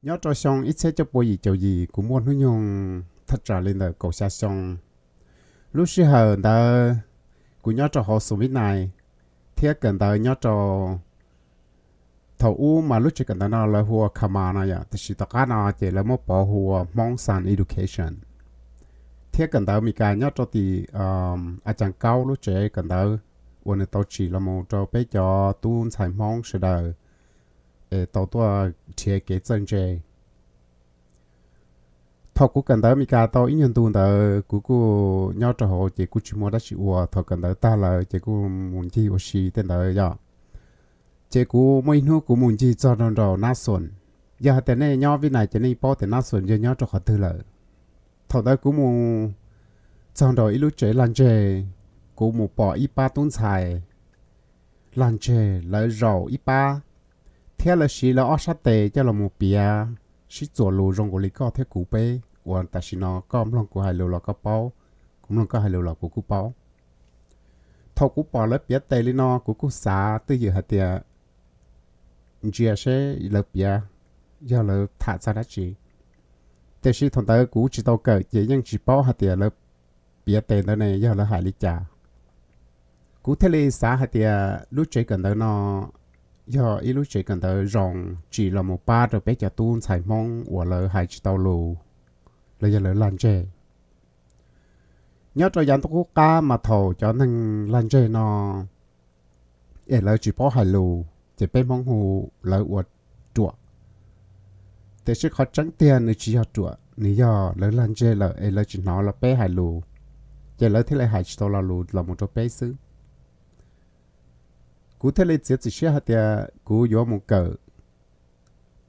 Nyob rau xyoo ib txhiab cuaj pua yim caum yim, kuv muaj hnub nyoog thaj tsam li ntawm kaum xya xyoo. Lub sij hawm ntawd kuv nyob rau hauv Xoom Vib Nais, thiab kawm ntawv nyob rau, thaum ub mas lub tsev kawm ntawv no lawv hu ua Kama no yom, tiam sis tom qab no ces lawv muab pov hu ua Hmong Science Education. Thiab kawm ntawv Meskas nyob rau tim A Caas Kaub lub tsev kawm ntawv, uas nws tau tsim los mus rau peb cov tub ntxhais Hmoob sawv daws es tau tuaj nrhiav kev txawj ntse. Thaum kuv kawm ntawv Meskas tau ib nyuag ntu ntawd kuv kuj nyob rau hauv ces kuj tsis muaj dab tsi ua. Thaum kawm ntawv tag lawm ces kuj mus ncig ua si tej ntawd yom. Ces kuv muaj ib hnub kuv mus ncig txog rau nraum Nab Xoom. Yog hais tias nej nyob Vib Nais ces nej paub tias Nab Xoom yog nyob rau qhov twg lawm. Thaum ntawd kuv mus txog nraum ib lub tsev lag ntseg, kuv mus pom ib pab tub ntxhais lag ntseg lawv zaum ib pab, thiab lawv siv lawv ob sab tes coj los mus piav sib txuas lus zoo nkaus li koj thiab kuv peb uas tam sim no koj mloog kuv hais lus los koj paub, kuv mloog koj hais lus los kuv kuj paub. Thaum kuv pom lawv piav tes li no kuv kuj xav twj ywm hais tias ntsia seb lawv piav yog lawv tham txog dab tsi. Tiam sis thaum ntawd kuv tsis tau kawm ces yeej tsis paub hais tias lawv piav tes ntawd ne yog lawv hais li cas. Kuv thiaj li xav hais tias lub tsev kawm ntawv no yog ib lub tsev kawm ntawv zoo tsim los mus pab rau peb cov tub ntxhais Hmoob uas lawv hais tsis tau lus los yog lawv lag ntseg. Nyob rau yav ntuj qub qab mas thaum cov neeg lag ntseg no es lawv tsis paub hais lus ces peb Hmoob hu lawv ua ruam. Tiam sis qhov tseeb tiag nws tsis yog ruam, nws yog lawv lag ntseg lawm es lawv tsis hnov los peb hais lus, ces lawv thiaj li hais tsis tau lo lus los mus rau peb xwb. Kuv thiaj li txiav txim siab hais tias kuv yuav mus kawm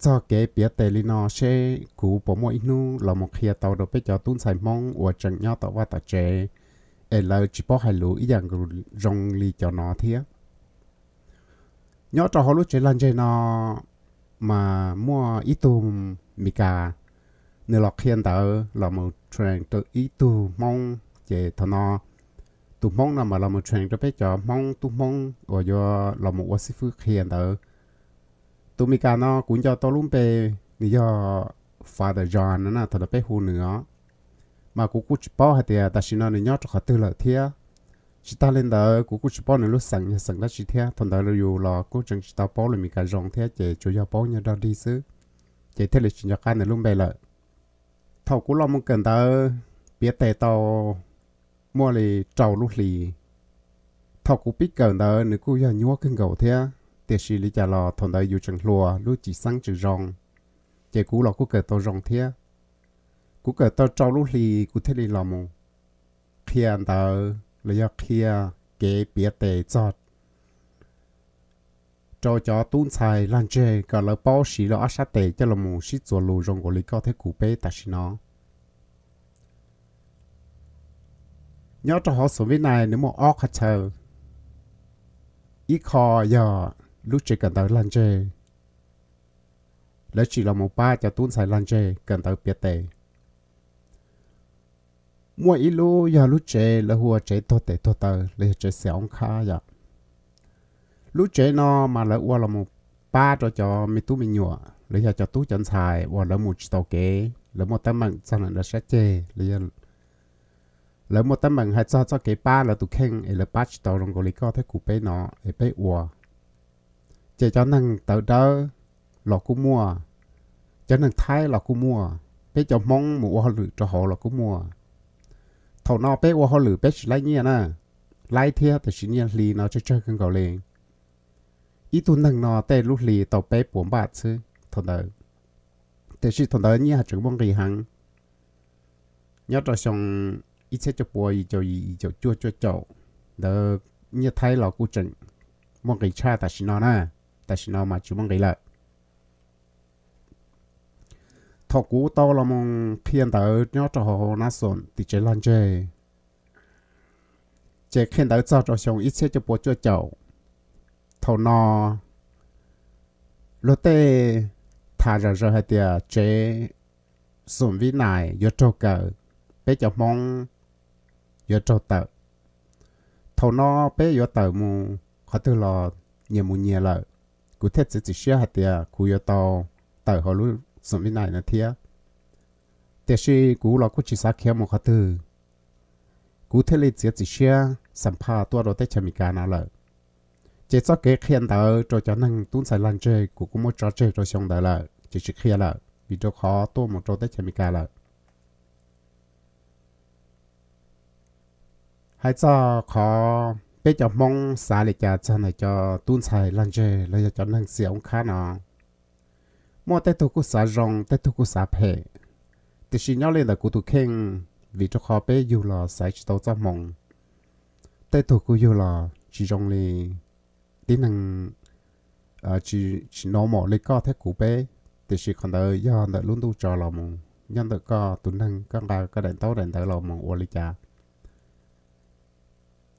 txog kev piav tes li no seb kuv puas muaj ib hnub los mus qhia tau rau peb cov tub ntxhais Hmoob uas tseem nyob tom vaj tom tsev es lawv tsis paub hais lus ib yam zoo li cov no thiab. Nyob rau hauv lub tsev lag ntseg no mas muaj ib tug Meskas, nws los qhia ntawv los mus train rau ib tug Hmoob, ces thaum no tus Hmoob no mas los mus train rau peb cov Hmoob tub Hmoob uas yuav los mus ua xib fwb qhia ntawv. Tus Meskas no kuv nco tau lub npe, nws yog Father John no na, thaum ntawd peb hu nws os. Mas kuv kuj tsis paub hais tias tam sim no nws nyob rau qhov twg lawm thiab. Tsis tag li ntawd kuv kuj tsis paub nws lub xeem yog xeem dab tsi thiab. Thaum ntawd yus los kuj tseem tsis tau paub lus Meskas zoo thiab ces tsuas yog paub nyuag dog dig xwb, ces thiaj li tsis nco qab nws lub npe lawm. Thaum kuv los mus kawm ntawv piav tes tau muaj li rau lub hlis, thaum kuv pib kawm ntawd nws kuj yog nyuab kawg nkaus thiab, tiam sis li cas los thaum ntawd yus tseem hluas lub cim xeeb tseem zoo, ces kuv los kuj kawm tau zoo thiab. Kuv kawm tau rau lub hlis kuv thiaj li los mus qhia ntawv los yog qhia kev piav tes txog rau cov tub ntxhais lag ntseg kom lawv paub siv lawv ob sab tes coj los mus sib txuas lus zoo nkaus li koj thiab kuv peb tam sim no. Nyob rau hauv Xoom Vib Nais nws muaj ob qhov chaw, ib qho yog lub tsev kawm ntawv lag ntseg, lawv tsim los mus pab cov tub ntxhais lag ntseg kawm ntawv piav tes. Muaj ib lub yog lub tsev lawv hu ua tsev tuag tes tuag taw los yog tsev xia oob khab yom. Lub tsev no mas lawv ua los mus pab rau cov me tub me nyuam los yog cov tub cov ntxhais uas lawv mus tsis tau kev, lawv muaj teeb meem txog lawv sab ceg, lawv muaj teeb meem hais txog txoj kev pab lawv tus kheej es lawv pab tsis tau zoo nkaus li koj thiab kuv peb no es peb ua. Ces cov neeg tawv dawb los kuj muaj, cov neeg Thaib los kuj muaj, peb cov Hmoob mus ua hauj lwm rau hauv los kuj muaj. Thaum no peb ua hauj lwm peb tsis laib nyiaj na, laib thiab tiam sis nyiaj hli no tsawg tsawg kawg nkaus li. Ib tug neeg no tej lub hli tau peb puas npaj xwb thaum ntawd, tiam sis thaum ntawd nyiaj tseem muaj nqis heev. Nyob rau xyoo ib txhiab cuaj pua yim caum yim, yim caum cuaj, cuaj caum ntawd nyiaj Thaib los kuj tseem muaj nqis tshaj tam sim no na, tam sim no mas tsis muaj nqis lawm. Thaum kuv tau los mus qhia ntawv nyob rau hauv Nab Xoom tim tsev lag ntseg, ces qhia ntawv txog rau xyoo ib txhiab cuaj pua cuaj caum. Thaum no luag tej tham zom zaws hais tias tsev Xoom Vib Nais yuav raug kawm, peb cov Hmoob yuav raug tawm. Thaum no peb yuav tawm mus qhov twg los nyias mus nyias lawm. Kuv thiaj txiav txim siab hais tias kuv yuav tau tawm hauv lub xoom vib nais no thiab. Tiam sis kuv los kuj tsis xav khiav mus qhov twg, kuv thiaj li txiav txim siab xam phaj tuaj rau teb chaws Amelikas no lawm. Ces txoj kev qhia ntawv rau cov neeg tub ntxhais lag ntseg kuv kuj muab tso tseg rau xyoo ntawd lawm ces tsis qhia lawm vim rau qhov tuaj mus rau teb chaws Amelikas lawm. Hais txog qhov peb cov Hmoob xav li cas txog ntawm cov tub ntxhais lag ntseg los yog cov neeg xiam oob khab no, muaj tej tug kuj xav zoo, tej tug kuj xav phem. Tiam sis nyob li ntawm kuv tus kheej, vim rau qhov peb yug los xaiv tsis tau txoj hmoo, tej tug kuj yug los tsis zoo li tib neeg tsis normal li koj thiab kuv peb. Tiam sis qhov ntawd yog ntawm lub ntuj tso los mus, nyob ntawm koj tus neeg, koj nqa koj daim ntaub daim ntawv los mus ua li cas.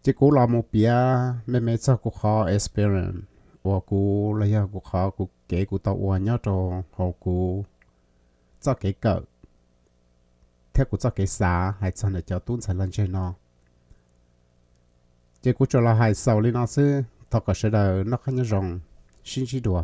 Ces kuv los mus piav me me txog kuv qhov experience uas kuv los yog kuv qhov kuv kev kuv tau ua nyob rau hauv kuv txoj kev kawm thiab kuv txoj kev xav hais txog ntawm cov tub ntxhais lag ntseg no. Ces kuv tsuas los hais xaus li no xwb, thov kom sawv daws noj qab nyob zoo, sib ntsib dua.